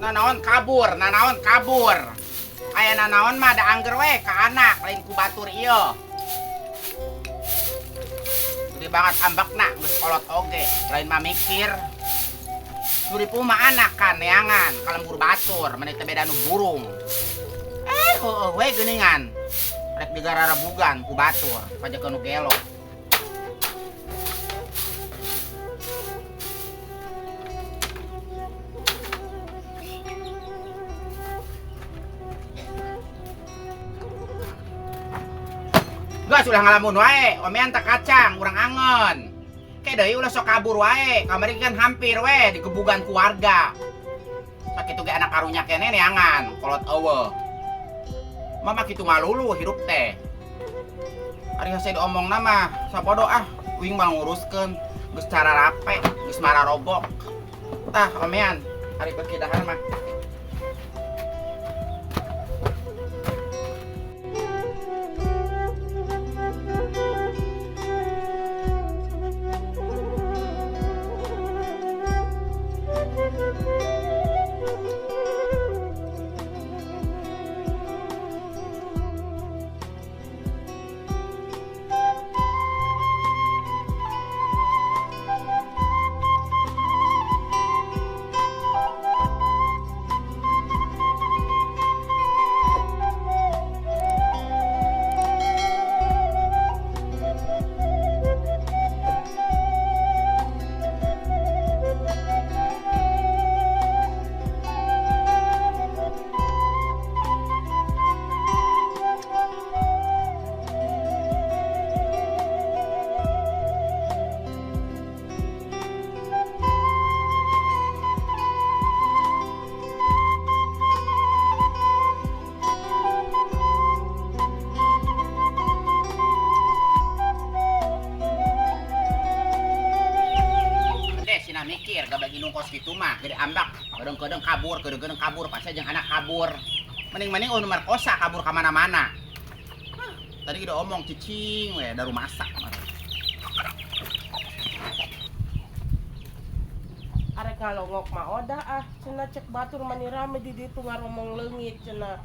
Nanaon kabur, nanaon kabur. Aya nanaon mah da angger we ka anak lain ku batur ieu. Gede banget ambekna geus kolot oge, lain mah mikir. Suripu mah anak kan neangan ka lembur batur, meni teh beda nu burung. Heueuh we geuningan. Rek digararabugan ku batur, pajakeun nu gelo. Geus ulah ngalamun wae, omean tak kacang, urang angen. Ke deui ulah sok kabur wae, kamari kan hampir we digebugan ku warga. Sakitu ge anak karunya keneh neangan, kolot eueuh. Mama kitu malulu hirup teh. Ari hese diomongna mah sabodo ah, uing mah nguruskeun, geus cara rape, geus mararobok. Tah omean, ari beuki dahar mah. Mikir gak bagi nungkos gitu mah gede ambak kadang-kadang kabur, kadang-kadang kabur pasti jeung anak kabur. Mending-mending oh nomor kosa kabur ka mana-mana. Tadi udah omong cicing we daru masak kemarin. Arek ngalongok mah odah ah cenah cek batur mani rame di ditu ngaromong leungit cenah.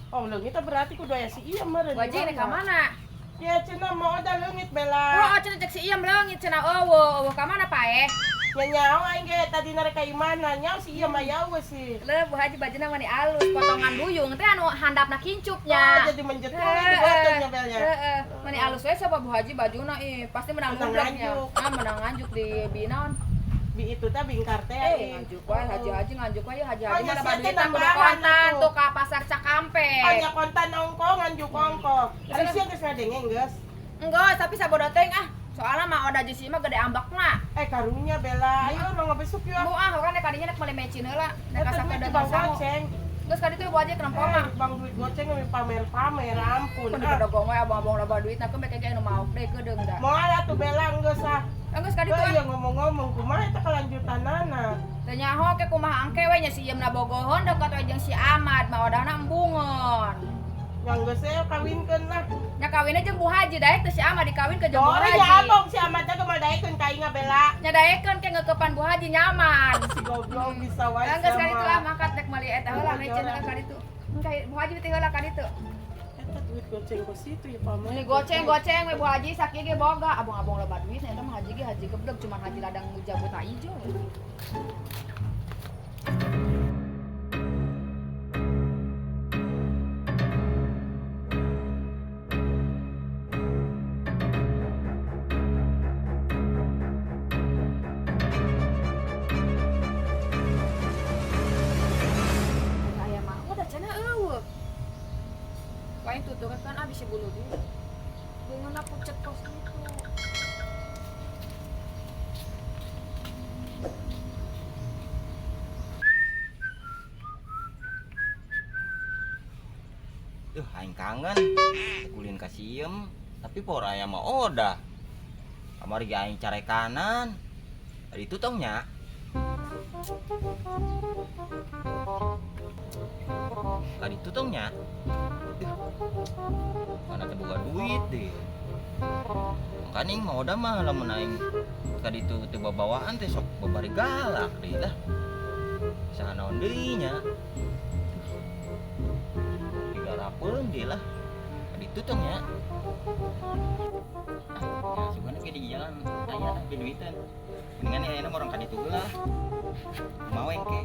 Oh leungit teh berarti kudu aya si ieu meureun. Wajih rek ka mana? Ya cenah mau odah leungit Bella. Oh cenah cek si ieu leungit cenah eueuh eueuh ka mana paeh? Nya nyaho aing ge tadi narek ka imana nyaho si ieu mah yaueuh sih. Leuh Bu Haji bajuna mani alus potongan duyung teh anu handapna kincupnya. Oh, jadi menjetul di botolnya Belnya. Heeh. Mani alus we sapa Bu Haji bajuna ih pasti menang ngubleknya. Ah menang nganjuk di binaon. Bi itu teh bingkar teh. Nganjuk wae haji-haji nganjuk wae haji-haji mah loba duit kudu kontan tuh ka pasar Cakampek. Oh nya kontan ongko nganjuk ongko. Ari sia geus ngadenge geus. Enggeus tapi sabodo teuing ah. Soalnya mah oda jeung si mah gede ambakna. Karunya Bella, ayo urang ngebesuk yuk. Bu ah, urang rek kadinya rek meuli mecin heula. Rek ka sakedeung bang goceng. Geus kaditu Bu Haji kenapa mah? Bang duit goceng we pamer-pamer ampun. Kudu dogong we abang-abang loba duit na beke ge anu maok deui keudeung da. Moal atuh Bella geus ah. Geus kaditu. Ieu ngomong-ngomong kumaha eta kelanjutanana? Teu nyaho ke kumaha angke we nya si Ieumna bogohon deket we jeung si Ahmad mah odahna embungeun. Yang geus saya kawinkeun lah. Nya kawinna jeung Bu Haji daek teh si Ahmad dikawin ke jeung Bu Haji. Nya abong si Ahmad teh kumaha daekeun ka inga Bella. Nya daekeun ke ngeukepan Bu Haji nyaman. Si goblok bisa wae. Geus kaditu lah mangkat rek meuli eta heula mecen ka kaditu. Engke Bu Haji teh heula kaditu. Eta duit goceng ke situ ya paman. Ini goceng-goceng we Bu Haji sakieu ge boga. Abong-abong loba duit eta mah haji ge haji geblek cuman haji ladang jabuta ijo. Tutup kan abis bunuh diri. Bunga pucet kos gitu. Duh, aing kangen. Kulin ka siem, tapi por aya mah odah. Kamari ge aing carekanan. Tadi itu tong nya. Tadi itu tong nya. Duh. Mana teh boga duit deh. Makanya aing mah odah mah lamun aing tadi itu teu babawaan teh sok babari galak deui lah. Saha naon deui nya. Digarapeun deui lah. Tadi itu tong nya. Ah, ya sugana ge di jalan aya lah di duitan. Mendingan ayeuna mah urang ka ditu heula. Kumaha we engke.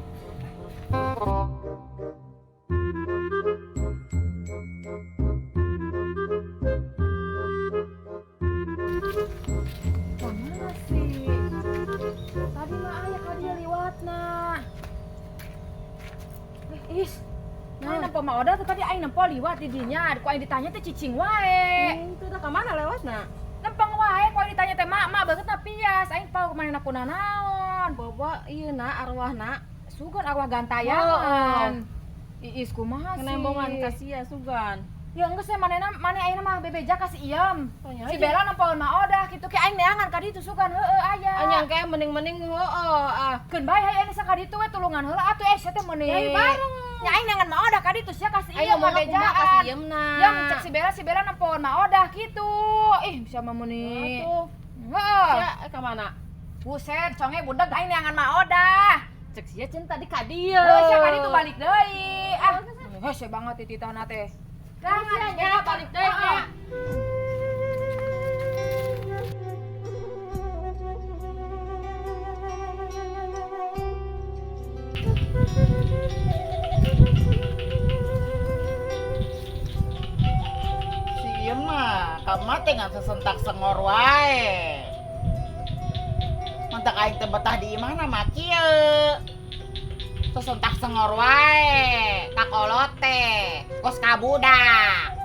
Mana sih? Tadi mah aya ka dieu liwatna. Eh, Is. Nah, nempo mah oda tuh tadi aing nempo liwat di dinya. Ku aing ditanya teh cicing wae. Itu teh ka mana lewatna? Nempang wae ku aing ditanya teh mak, mak beungeutna pias. Aing pau manehna kuna naon. Bawa ieu na arwahna. Sugan arwah gantayangan. Iis kumaha sih? Nembongan ka sia sugan. Ya geus we manehna maneh ayeuna mah bebeja ka si Iem. Tanya Si aja. Bella nempoan mah odah kitu ke aing neangan ka ditu sugan heueuh aya. Anyang kayak mending-mending heueuh ah. Keun bae hayu ayeuna ka ditu we tulungan heula atuh eh sia teh meuni. Ya bareng. Nya aing neangan mah odah ka ditu sia ka si Ayo Iem mau kumaha ka si ngabejaan. Iem na. Ya cek si Bella nempoan mah odah kitu. Ih bisa mah meuni. Atuh. Heeh. Sia ka mana? Buset, conge budeg aing neangan mah odah. Cek sia cen tadi ka dieu. Heuh sia ka ditu balik deui. Ah, hese banget tititahna teh. Sia nya balik deui nya. Si Iem mah ka teh ngan sesentak sengor wae. Mantak aing teh betah di imahna mah kieu. Sesentak sengor wae, kakolot teh, kos ka budak.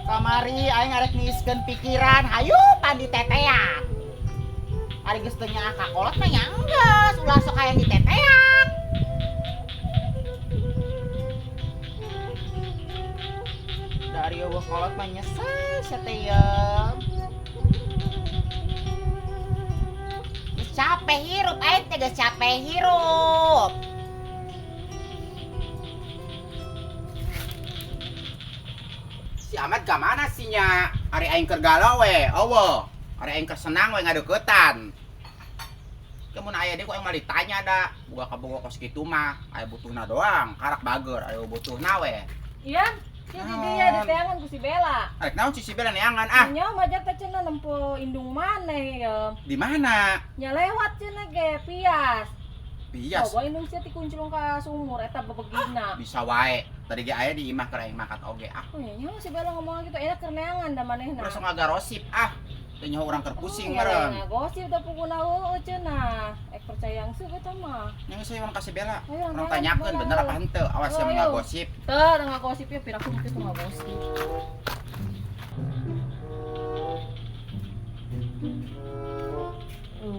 Kamari aing arek niiskeun pikiran, hayu pan ditetean. Ari geus teu nyaah kakolot mah nya enggeus, ulah sok hayang ditetean. Dari eueuh kolot mah nyesel sia teh yeum. Geus capek hirup aing teh geus capek hirup. Si Ahmad ka mana sih nya? Ari aing keur galau we, eueuh. Ari aing keur senang we ngadeukeutan. Kemun aya deui ku aing mah ditanya da, boga kaboga kos kitu mah, aya butuhna doang, karak bager, aya butuhna we. Iya, sia di dieu diteangan ku si Bella. Arek naon si Bella neangan ah? Nya majak teh cenah nempo indung maneh ye. Di mana? Nya lewat cenah ge pias. Bias. Coba indung sia tikunclung ka sumur eta bebegina. Bisa wae. Tadi ge aya di imah keur aing makat oge ah. Oh nya nya si Bella ngomong gitu enak keur neangan da manehna. Terus ngagarosip ah. Teu nyaho urang keur pusing Oh, meureun. nya gosip da puguna heueuh cenah. Ek percaya angseuk eta mah. Nya geus urang ka si Bella. Ayo, Urang urang tanyakeun Bella. bener apa henteu. Awas sia Ayo. ngagosip. Teu teu ngagosip ya piraku kitu ngagosip.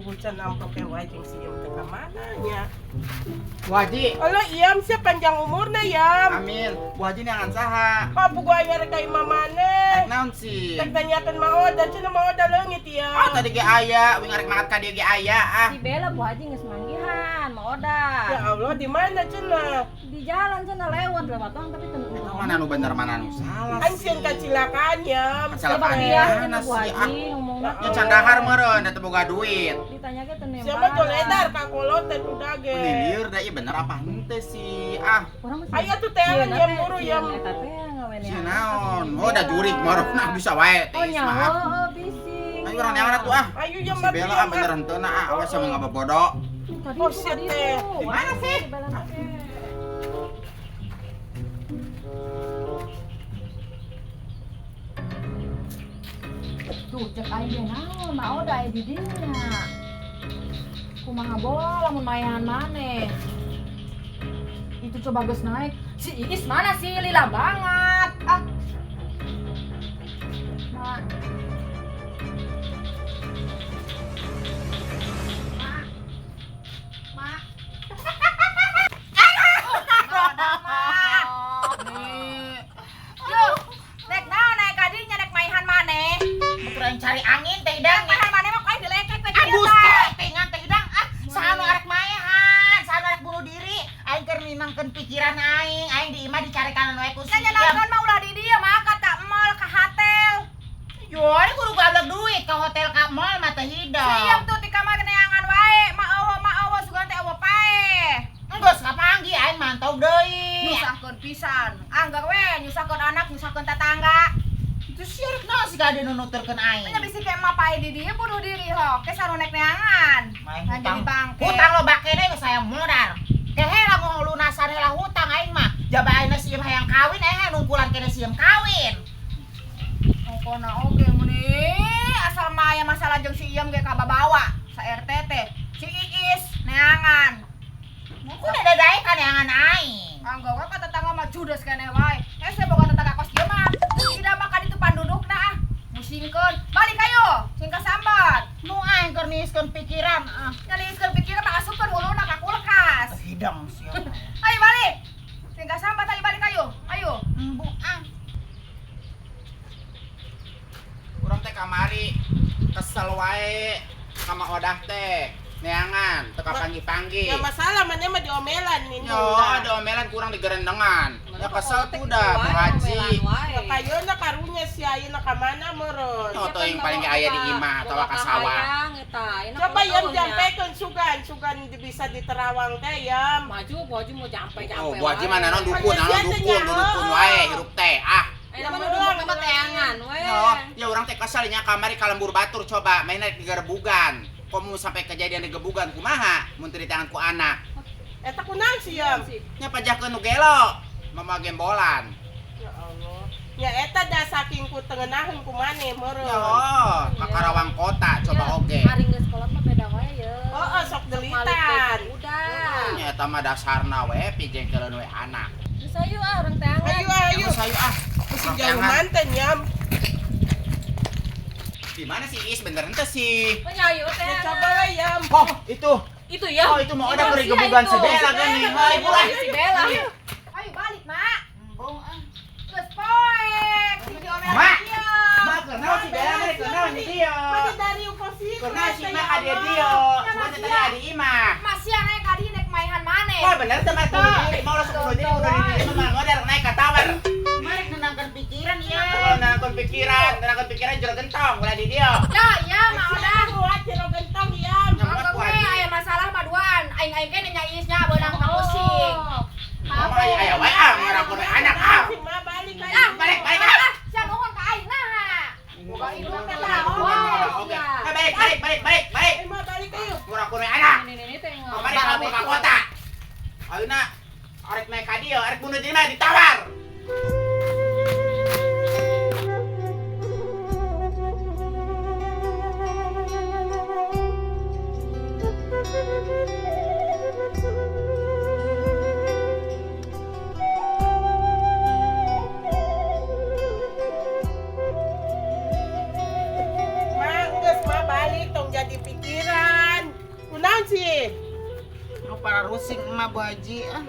Bocah nampak yang wae jeung si Iem teh ka mana nya? Bu Haji. Alah Iem sia panjang umurna Yam. Amin. Bu Haji neangan saha? Pa buku aing arek ka imah maneh. Arek naon sih? Teh tanyakeun ma Oda cenah ma Oda leungit ya. Ah tadi ge aya, wing arek makat ka dieu ge aya ah. Si Bella Bu Haji geus manggihan ma Oda. Ya Allah di mana cenah? Di jalan cenah lewat lewat doang tapi teu Eta mana nu bener mana nu salah. Aing sieun kacilakaan Yam. Kacilakaan Iya, mana cenah Bu sih, ah? Haji ngomongna. Nya candahar meureun da teu boga duit. Ditanya ge teu nembalan. Siapa toledar ka kolot teh udah ge. Meni lieur da ieu bener apa henteu sih ah. Urang mah Aya tuh teangan Yam buru Yam. Eta teh ngawenehan. Si naon? Oh da jurig meureun nah bisa wae teh Oh nya mah. ah. heueuh bising. Ayo urang neangan atuh ah. Ayo Yam Si Bella ah bener henteu na ah, awas sama ngabobodo. Tadi Oh, itu, shit, tadi teh. itu. Di mana sih? Di Bella teh. Tuh cek aing ge naon, mah oda aya di dinya. Kumaha bola lamun maehan maneh. Itu coba geus naik. Si Iis mana sih? Lila banget. Ah. Ma. Ma. Ma. Nenangkeun pikiran aing, aing di imah dicarekan wae ku Nya si. nyenangkeun mah ulah di dieu mah ka mall ka hotel. Yo, ari kudu gablek duit ka hotel ka mall mah teu hidung. Siap tuh di kamar neangan wae, ma awa sugan teh awa pae. Enggeus kapanggih aing mantau deui. Nyusahkeun pisan. Anggar we nyusahkeun anak, nyusahkeun tetangga. Itu sirik naon sih kade nu nuturkeun aing. Nya bisi ke emak pae di dieu bunuh diri ho, ke sarunek neangan. Main Nah, hutang. jadi bangke. Hutang loba kene geus hayang modal. Kehe lamun lunasan heula hutang aing mah. Jaba aing sieun hayang kawin, aing hayang nungkulan kene sieun kawin. Pokona oge meni asal mah aya masalah jeung si Iyem ge kababawa sa RT teh. Si Iis neangan. Ku dadae kaneangan aing. Anggar we ka tetangga mah judes keneh wae. Hese boga tetangga kos ieu mah. Tidak makan itu pandudukna ah. Musingkeun. Balik ayo, sing kasambat. Nu aing keur niiskeun pikiran ah. Nyaliiskeun pikiran mah asupkeun huluna ka kulkas. Hidung sia. Ayo balik. Sing kasambat ayo balik ayo. Ayo. Embu ah. Urang teh kamari kesel wae sama Odah teh. Neangan, teu kapanggih-panggih. Ya masalah mana mah diomelan nih. Yo, ada omelan kurang digerendengan. Ya kesel tuh dah, Bu Haji. Kayona karunya si ayeuna ka mana meureun. Oh, tuh yang paling aya di imah atawa ka sawah. Coba yam jampekeun sugan, sugan bisa diterawang teh yam. Maju, Bu Haji mau jampe-jampe. Oh, Bu Haji mah naon dukun, naon dukun, dukun wae hirup teh. Ah. Ayeuna mah duduk mah teangan we. Oh, ya urang teh kesel nya kamari ka lembur batur coba main naik digerebugan. Komo sampai kejadian digebugan kumaha mun teu ditangan ku anak. Eta kunaon sih yam? Nya pajakeun nu gelo, mama gembolan. Ya Allah. Ya eta da saking ku tengenaheun ku maneh meureun. Ya, ka Karawang kota coba oge. Hari geus kolot mah beda wae ye. Oh, sok delitan. Udah. Nya eta mah dasarna we pijengkeleun we anak. Geus ayo ah urang teangan. Ayo ayo. Geus ayo ah. Mesti jauh manten yam. Di mana sih Is bener ente sih? Penyayu teh. Ya coba we yam. Oh, itu. Itu ya. Oh, itu mau ada beri gebugan si Bella gini. Hai, buruan. Si Bella. Ayo balik, Mak. Embung ah. Geus poek si diomelan Mak. ieu. Mak kenal si Bella mah kenal ni dia. Mana dari posisi. Kenal si Mak ka dia dia. Cuma teh tadi adi imah. Masih naik ka dieu naik maehan maneh. Wah, bener teh mah bunuh diri. Mau langsung bunuh diri, bunuh diri. Mah modal naik ka tower. Mari nenangkeun pikiran ya. Oh, nenangkeun pikiran jero gentong ulah di dia. Ya, iya Mak Odah. Buat jero gentong yam. Nyamot Anggar ku we Haji. aya masalah mah duaan. Aing-aing ge nya Iisnya beunang ka pusing. Mama aya aya wae ah ngarakun we anak ah. Si Ma balik ayo. Ah, Balik, balik ah. Sia nuhun ka aing nah. Boga indung teh tah. Oke. Eh, balik, balik, balik, balik, balik. Eh, Ma balik ayo. Ngurakun we anak. Ini teh Kamari kabur ka kota. Ayeuna arek naik ka dieu, arek bunuh diri mah ditawar. Ma, geus Ma balik tong jadi pikiran. Kunaon sih? Nu para rusing emak Bu Haji ah.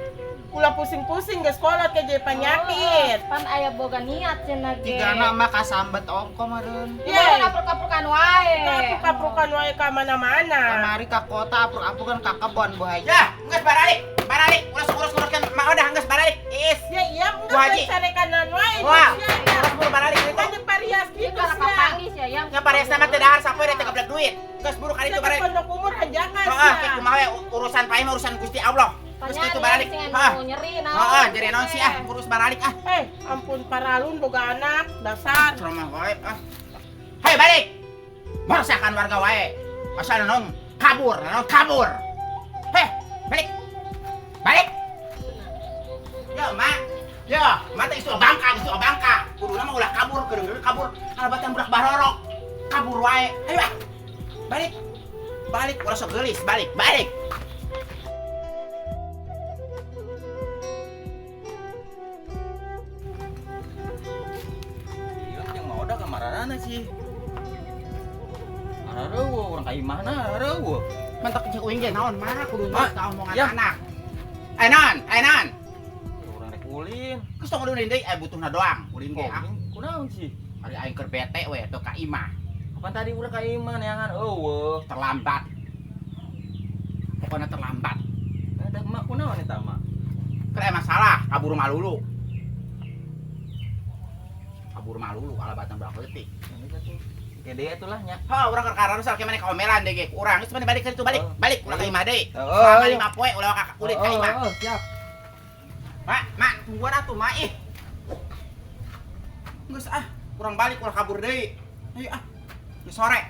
Ulah pusing-pusing geus kolot ke jadi penyakit. Pan aya boga niat cenah ge. Jigana emak kasambet ongko meureun. Ye. Apruk-aprukan wae. Apruk-aprukan wae ka mana-mana. Kamari ka kota apruk-aprukan ka kebon Bu Haji. Ya, geus baralik, baralik. Ulah sok urus-uruskeun Mak Odah geus baralik. Is. Ya iya, Bu Haji. geus carekanan wae. Wah, geus sia. urus buru baralik itu. Kan parias Ieu gitu kana sia. kapanggih sia yang. Nya pariasna mah teu dahar sapoe teh geblek duit. Geus buru ka ditu Sia baralik. pondok umur hanjakan Heeh, sia. kayak kumaha we urusan pae mah urusan Gusti Allah. Geus kitu baralik. Heeh. Nyeri naon. Heeh, jadi naon sih ah, urus baralik ah. Eh, ampun paralun boga anak dasar. Ceramah wae ah. Hai balik. Meresahkan warga wae. Asal naon kabur, naon kabur. Heh, balik. Balik. Yo, Mak. Yo, Mak teh isu bangka, isu bangka. Kuduna mah ulah kabur, kedeung kabur. Kalebatan budak barorok. Kabur wae. Ayo ah. Balik. Balik, ulah sok geulis, balik, balik. Iya, yang mau udah kamarana sih. Arareueuh urang ka imahna arareueuh. Mentok jeung uing ge naon mah kudu Mak, ka omongan ya. anak. Eh naon, eh naon. Urang rek ulin. Geus tong ulin deui, butuhna doang. Ulin ge ah. Kunaon sih? Ari aing keur bete we teu ka imah. Kapan tadi urang ka imah neangan eueuh. Terlambat. Pokoknya terlambat. Ada emak kunaon eta mak? Kan aya masalah, kabur malulu. Kabur malulu ala batang berapa leutik. Gede atuh lah nya. Ha, urang keur kararusal ke mana kaomelan deh ge ku urang. Geus maneh balik ka ditu balik. Oh. Balik ulah ka imah deui. Oh, Selama iya. 5 poe ulah ka kulit ka imah. Oh, siap. Mak, mak, tungguan atuh mak ih. Geus ah, kurang balik ulah kabur deui. Ayo ah. Geus sore.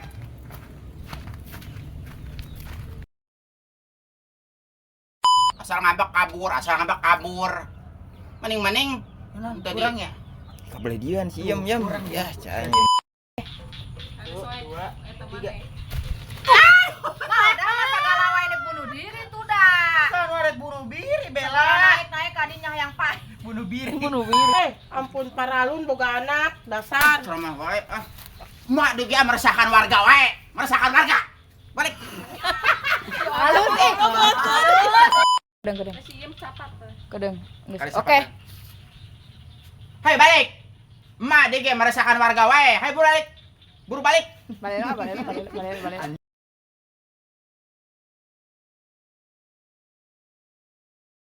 Asal ngambek kabur, asal ngambek kabur. Mending-mending tadi. Kurang ya? Kabeledian sih yam yam. Ya, cai. Dua, tiga. Mah ada mah sagala wae dek bunuh diri tuh dah. Kan rek bunuh diri Bella. Naik-naik kadinya yang pak. Bunuh diri. Bunuh diri. Eh, ampun paralun boga anak, dasar. Ceramah wae ah. Mak deui ge meresahkan warga wae, meresahkan warga. Balik. Alun eh. Kedeng kedeng. Kedeng. Kali Oke. Hai balik. Mak deui ge meresahkan warga wae. Hai buru balik. Buru balik. Balik lah, balik lah, balik, balik, balik.